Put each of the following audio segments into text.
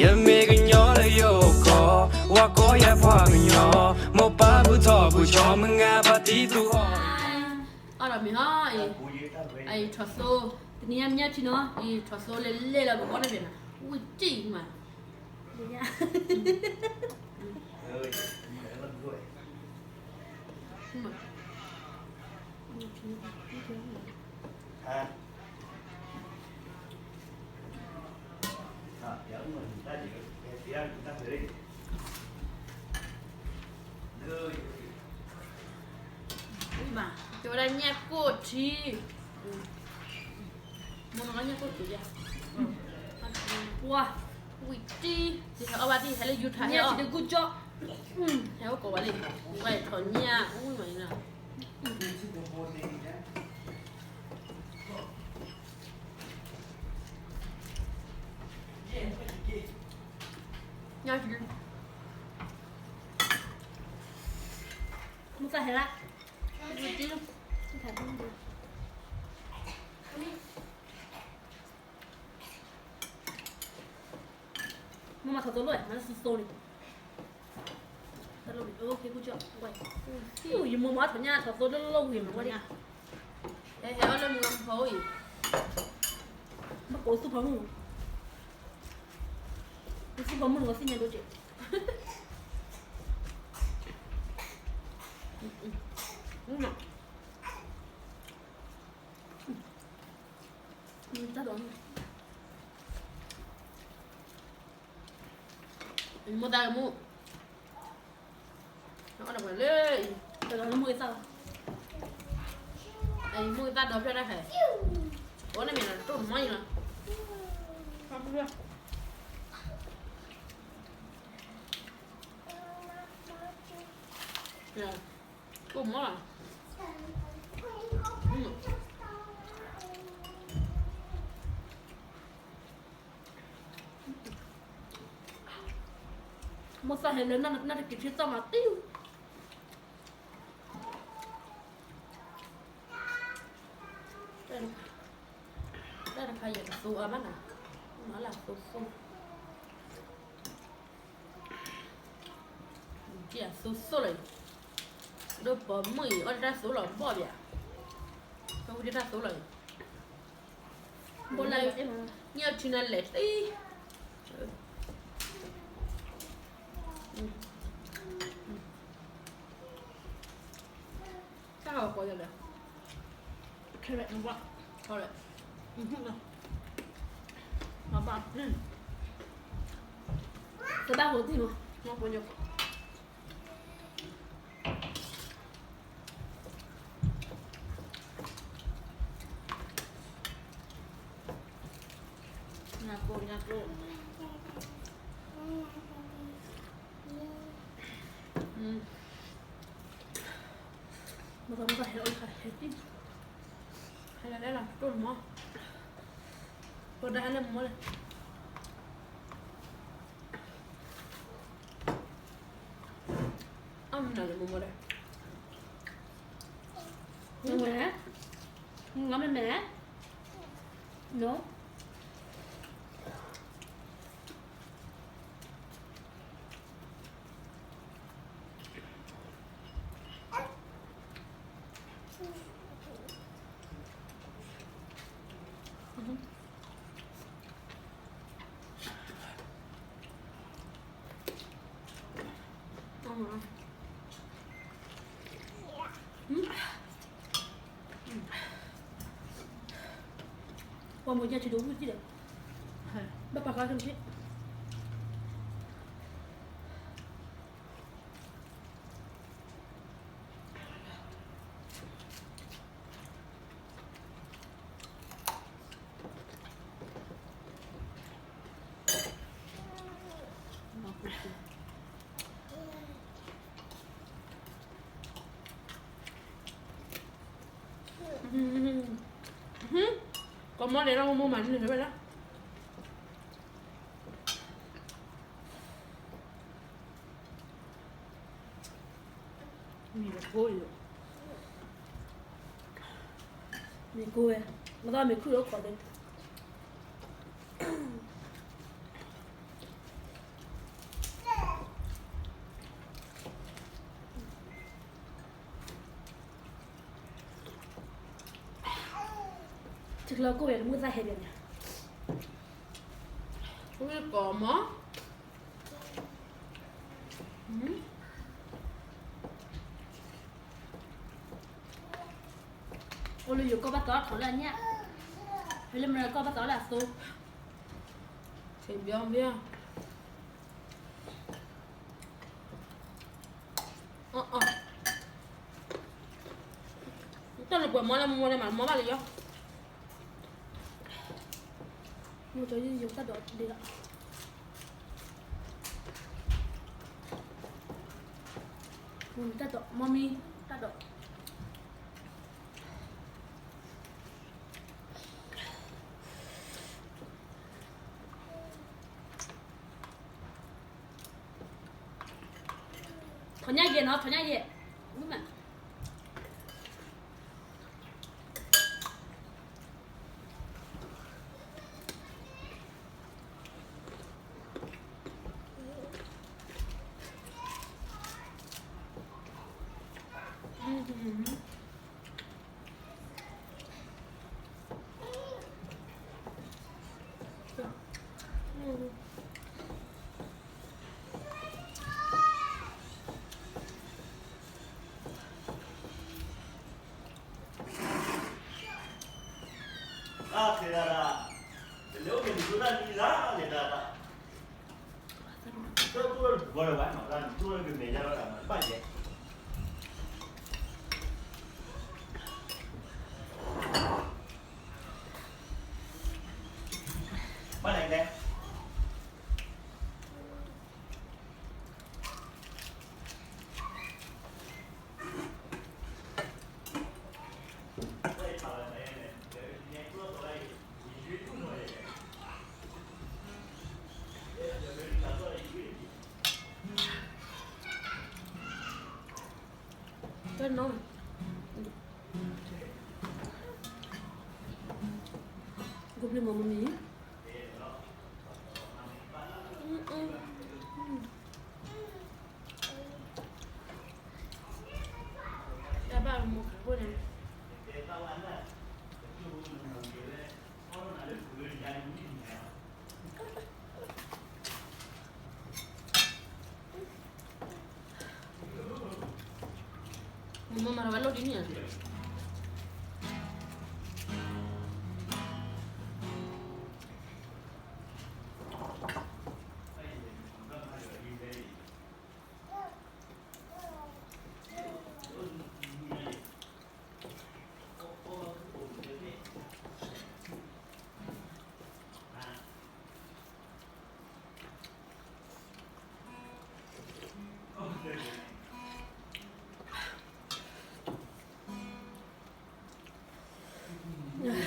ယမ့ၢ်ကညီလၢယအိၣ်ကီၢ်, ဝၤကိးယၤပှၤကညီ, မိၢ်ပၢ်ဘူၣ်ထီၣ်ဘူၣ်ကၠီ, မုၢ်ဂၤပၢ်တံသူၣ်ဟီၣ်, အီၣ်ဒီးမ့ၤဟီ, အံၤထီၣ်သိ, တနံၤညါမ့ၢ်ညါထံနီၤ, အံၤထီၣ်သိလဲၤလဲၤလၢပဘီတဘ့ၣ်နီၤ, ဝံၤတံၢ်မး, ကဲဝဲဒၣ်ညၣ်ကိၢ်ထံ, မိၢ်နကညၣ်ကိၢ်ထံ, ပှၤ, ဝံၤတံၢ်, ဟဲအီၣ်ဘၣ်ဒံး ဟဲလၢယူထါ, ဟဲအီၣ်တကူကၠီ, ဟဲအိၣ်ကိးဝဲလံ, ဝဲထီၣ်ညၣ်အူမးနီၤ. ညၣ်ထံ, မုၢ်သၣ်ဟဲလၢ, မ့ၢ်မၤထီၣ်သိလိၣ်, မၤလၢသိသိန့ၣ်, တၢ်လိၣ်န့ၣ်, ယမိၢ်မၤထီၣ်ညၣ်ထီၣ်သိလၢလီၢ်ဝံၤမး, ဟဲအီၣ်လၢမုၢ်ဂၤဖီအံၤ, ဘၣ်ကိးသူၣ်ဖးမုၢ်, သူၣ်ဖးမုၢ်န့ၣ် ပှၤသ့ၣ်ညါဒိၣ်ကဲး. မိၢ်သၣ်ကမူၣ်, အီၣ်ဒီးပှၤလၢအံၤ, တဂၤလၢမိၢ်သၣ်, အံၤမိၢ်သၣ်ဒီဖျၢၣ်တၢ်ခါ, အဝဲန့ၣ်မ့ၢ်ဒီးတိၢ်တမီၢ်အံၤလီၤ. မိၢ်သၣ်ဟဲလၢနၢ်တက့ၤထံသီၣ်မးတံၢ်, တၢ်တခါယကသိအါဘၣ်နၤ, မၤလၢသိသိ, ကဲသိသိလီၤ, ဒီးပိာ်မုၣ်အံၤ အီၣ်တၢ်သိလီၤဘီၣ်ဘၣ်, အဝဲဒၣ်သိလီၤအံၤ, ဘိလၢ, ညၣ်ထံနၤလဲၣ်တံၢ် တၢ်ဟးဂီၤကိးယၤလဲၣ်, carrot မ့ၢ်ဘၣ်, carrot, မ့ၢ်ဘၣ်, တဘၣ်ဂီၤတံၢ်မး, မ့ၢ်ပှၤညီ, ညၣ်ကိၢ်, ညၣ်ကိၢ်, မ့ၢ်သးမ့ၢ်သးဟဲလီၤဟဲတံၢ်, ဟဲလီၤလဲၣ်လီၤ တိၢ်တမီၢ်, တိၢ်ဒၣ်ဟဲလၢမီၢ်လဲၣ်, အီၣ်မနုၤလဲၣ်မီၢ်မီၢ်ဒီး, မ့ၢ်, မ့ၢ်မ့ၢ်, no. ပှၤမိၢ်ညါထံဒိၣ်ဝံၣ်ထံဒီး, ဘၣ်ပာ်ဃာ်ခဲမ့ၢ် ကမီၤန့ၣ် လၢမိၢ်မၤန့ၣ်ဝဲဒၣ် မ့ၢ်ကိၢ်ဝဲ, မ့ၢ်ခုၣ်လၢခိးသ့, မ့ၢ်ကိၢ်ဝဲ, မ့ၢ်ခုၣ်လၢခိးသ့, တကျၢၤကိၣ်ယၤတမုၢ်သၣ်ဟဲပၠးန့ၣ်, ဝံၣ်ကိးမး, အိၣ်လၢယိၤကီၢ်ဘၣ်သီထီၣ်လၢအညၣ်, ဖဲလၢမ့ၢ်ကီၢ်ဘၣ်သီလၢအသိ, ဆံးဘျီဘျီ တၢ်လၢပှဲၤမီလၢမူဝဲန့ၣ်မး မီဘၣ်လၢယီၤ, မူကၠီယိယိတၢ်ဒိးဒ်လီၤ, မူတၢ်ဒိး မီမံ တၢ်ဒိး ထီၣ်ညၣ်ယဲၢ်နီၤ ထီၣ်ညၣ်ယဲၢ်, ဝံၣ်မး တၢ်သ့ဒၣ်ဒၣ်, တလဲၤအိၣ်က့ၤနသူတၢ်နံၤလၢ်လဲၤဒၣ်ဒၣ်, တၢ်တူၢ်လၢတဘီလၢၤဘၣ်နီၤ တၢ်တူၢ်လၢကမဲာ်ညါလီၤတၢ်မၤတဘၣ်ယဲၢ်, ဘၣ်လဲၣ်လဲၣ် တၢ်နီၢ်, ကဘျံးမီၤမမံၤ, တၢ်ဘၣ်မူခိၣ်န့ၣ် မ့ၢ်မၤထီၣ်ဝဲလိၣ်ဒ်န့ၣ်ဧါ.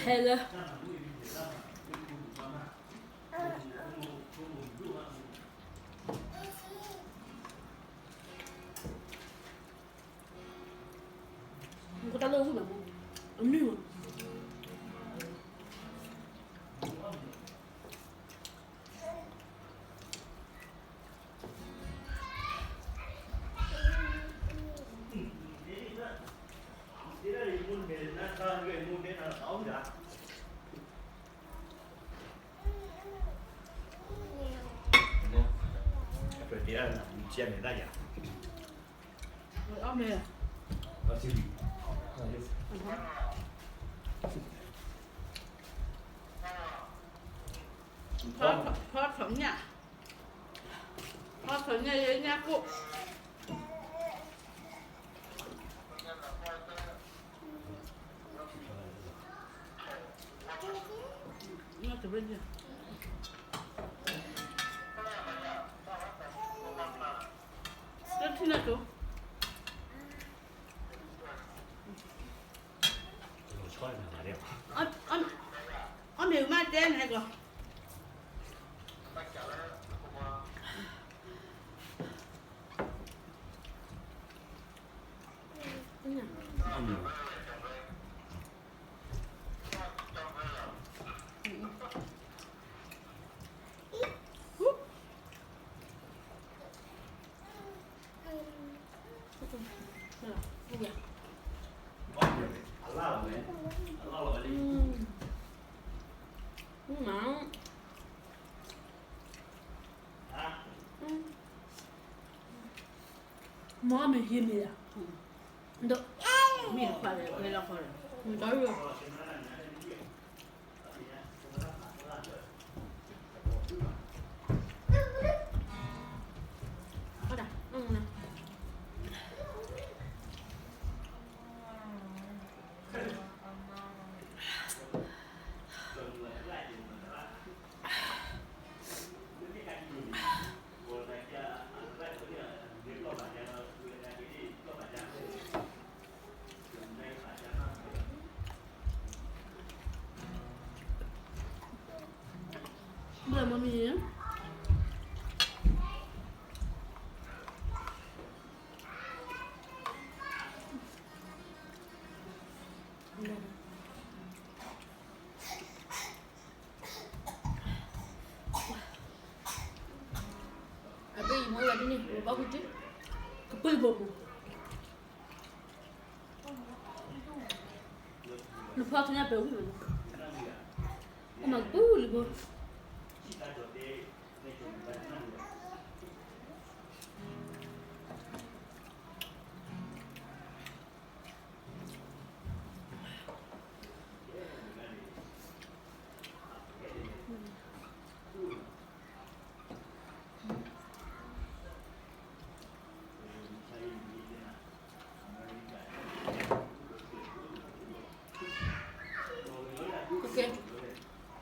ဟဲလၢ နကတၢ်လၢဝံၣ်မး, အမုၢ်မး. ထီၣ်ထီၣ်ညၣ်, ထီၣ်ထီၣ်ညၣ်ယဲၢ်ညၣ်ကိၣ်. အီၣ်မ့ၤမးတဲနဟဲကီး. အလၢ်လီၤဝဲ, အလၢ်လီၤဝဲလံ. မ့ၢ်ဟံးမ့ၢ်ယၤ, ဒီး, မ့ၢ်တခွါဒီး ဖဲလီၤခီဒီး, မ့ၢ်တၢ်ရူၢ်လီၤ, အဒၣ်, ဘၣ်မ့ၢ်မ့ၢ် အဘ့ၣ်ယမိၢ်ဝဲဒ်န့ၣ် ဘၣ်ကူတံၢ်, ကပၢၢ်ဘိပူၤ, နဖီထီၣ်ညါပဲာ်ဝံၤ, အမၤကပၢၢ်လံဘိ.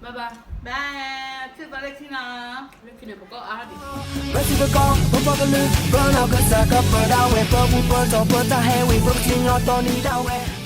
ဘၣ်ဘၣ်, လၢခံန့ၣ် ပကီၢ်အါဒံး, ပထံပကီၢ် ပပှၤကလုာ် ပနီၢ်ကစၢ်ကပၢဒၣ်ဝဲ ပဘူၣ်ပတီၢ် ပတၢ်ဟဲဝံၤ ပကစံၣ်ညီၣ်တီနံၤဒၣ်ဝဲ